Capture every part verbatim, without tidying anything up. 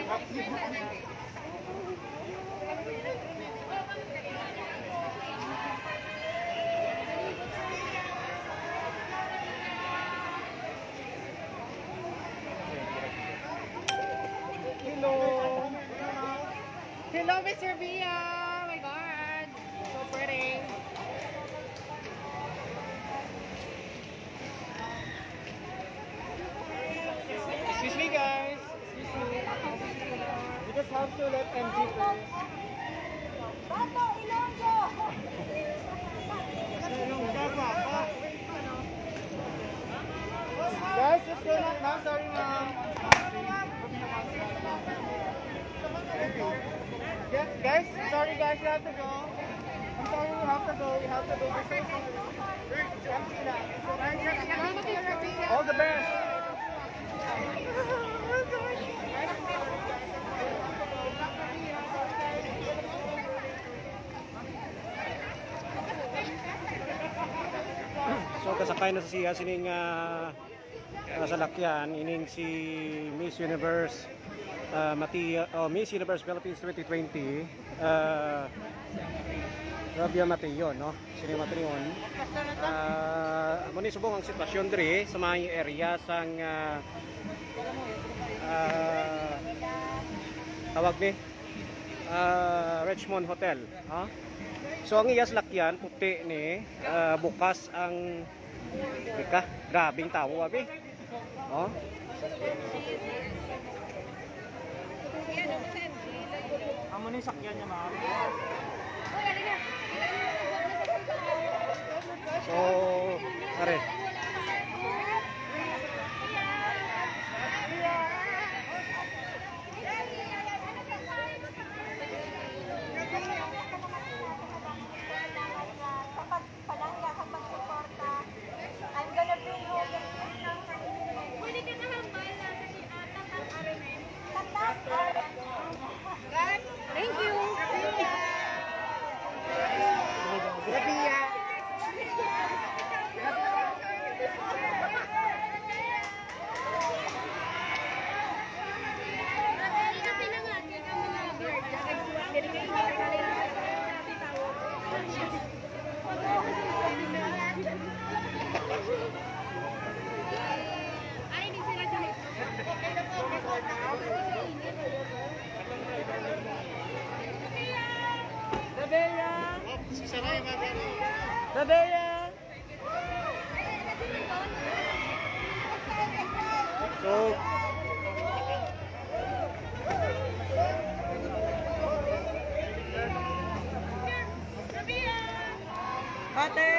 Hello. Hello, Mister Bia. My God. So pretty. Excuse me, guys. Excuse me. We just have to let M G first. Bato, Ilonggo! Guys, just go na. Ma'am, sorry, ma'am. Yeah, guys, sorry, guys, you have to go. I'm sorry, you have to go. You have to go. We're so sorry. All the best. So, kasakay na sa siya sining, ah, ah, salakyan, ining si Miss Universe, ah, Mati-, oh, Miss Universe Philippines twenty twenty, ah, Rabia Mateo, no? Sini Mateo. Ah, amo ni subong ang sitwasyon diri sa mga area sang, ah, ah, tawag ni, ah, Richmond Hotel, ha? So, ang iya salakyan puti ni, ah, bukas ang, teka, grabing tawo, abi. Oh. Amo ni sakyan niya, ma'am. So, are. Palangga kag pagsuporta. I'm gonna bring home the gift ng Panginoon. Pwede ka na hambal na sa, ah, tatak, Amen. Tatak, Amen. Thank you. Grabe yan. Dabera! Dabera! So, ate!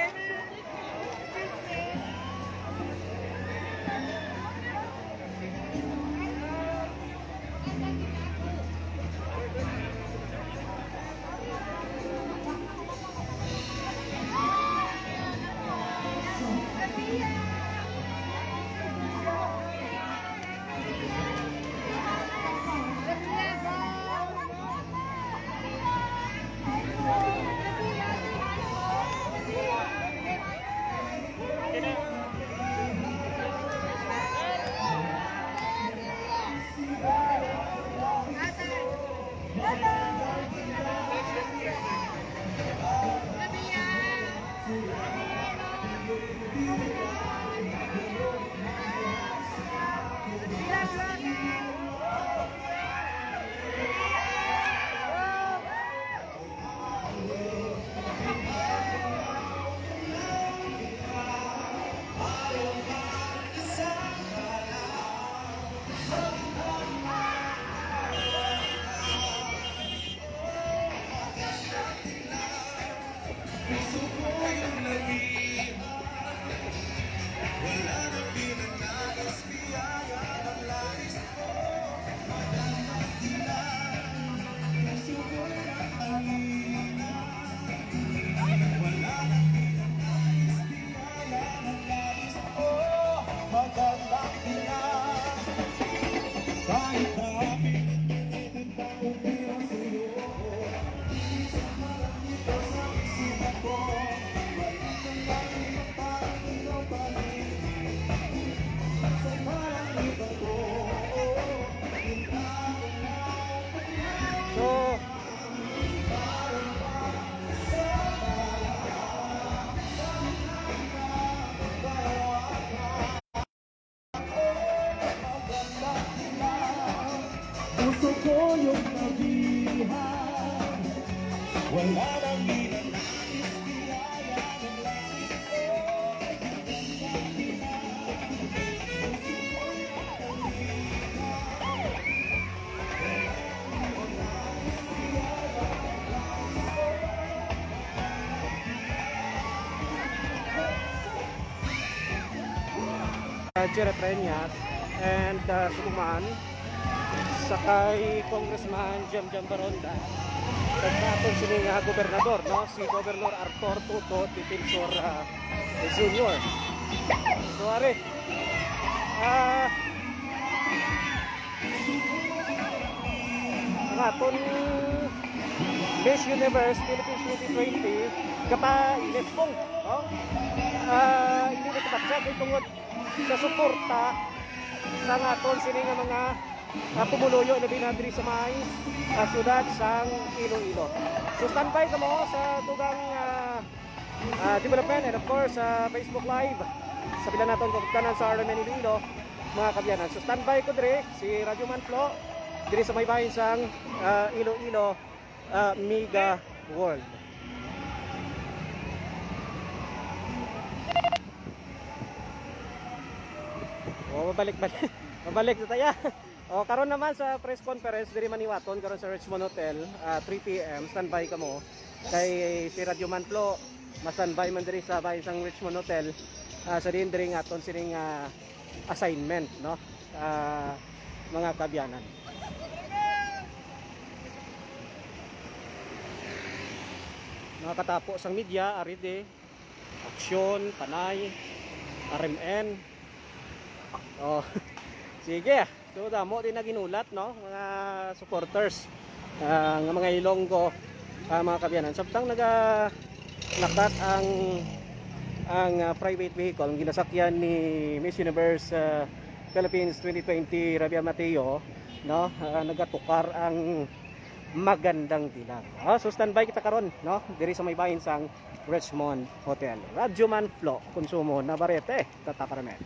Puso ko yung nabihan. Wala nang ninanais, kaya ng langit. Oh, uh, Jerry Treñas and uh, Subuman, sa kay Congressman Jam Jam Baronda, kag sa aton sini nga gobernador, no, si Governor Arthur Toto Defensor uh, Junior. So, ari, ah, ang aton Miss Universe Philippines twenty twenty, kapainit pong, no? Ah, hindi na kapatsa kay tungod sa suporta sa aton sini nga mga, ah, pumuluyo, labi na diri sa may, ah, siyudad sang Iloilo. So, standby kamo sa dugang, ah, ah, development and, of course, sa Facebook Live. Sa pila naton kapagtanan sa R M N Iloilo, mga kabyanan. So, standby ko diri, si Radyo Manflo, diri sa may bahin sang, ah, Iloilo, ah, Mega World. O, mabalik, balik. Mabalik na tayo. O, karon naman sa press conference diri man ni Waton karon sa Richmond Hotel, ah, three P M, standby kamo. Kay si Radyo Manflo, ma-standby man diri sa bahin sang Richmond Hotel, ah, sa diin diri nga aton sining, ah, assignment, no? Ah, mga kabyanan. Mga katapo sang media, ari di, Aksyon, Panay, R M N. Oh, sige. So, damo din na ginulat, no? Mga supporters, ah, nga mga Ilonggo, ah, mga kabyanan. Samtang naga-, lakat ang, ang, ah, private vehicle, ang ginasakyan ni Miss Universe, ah, Philippines twenty twenty, Rabia Mateo, no? Ah, nagatukar ang magandang dilag. Ah, so, standby kita karon, no? Diri sa may bahin sang Richmond Hotel. Radyo Manflo, Konsumo, Navarrete, Tata Parame.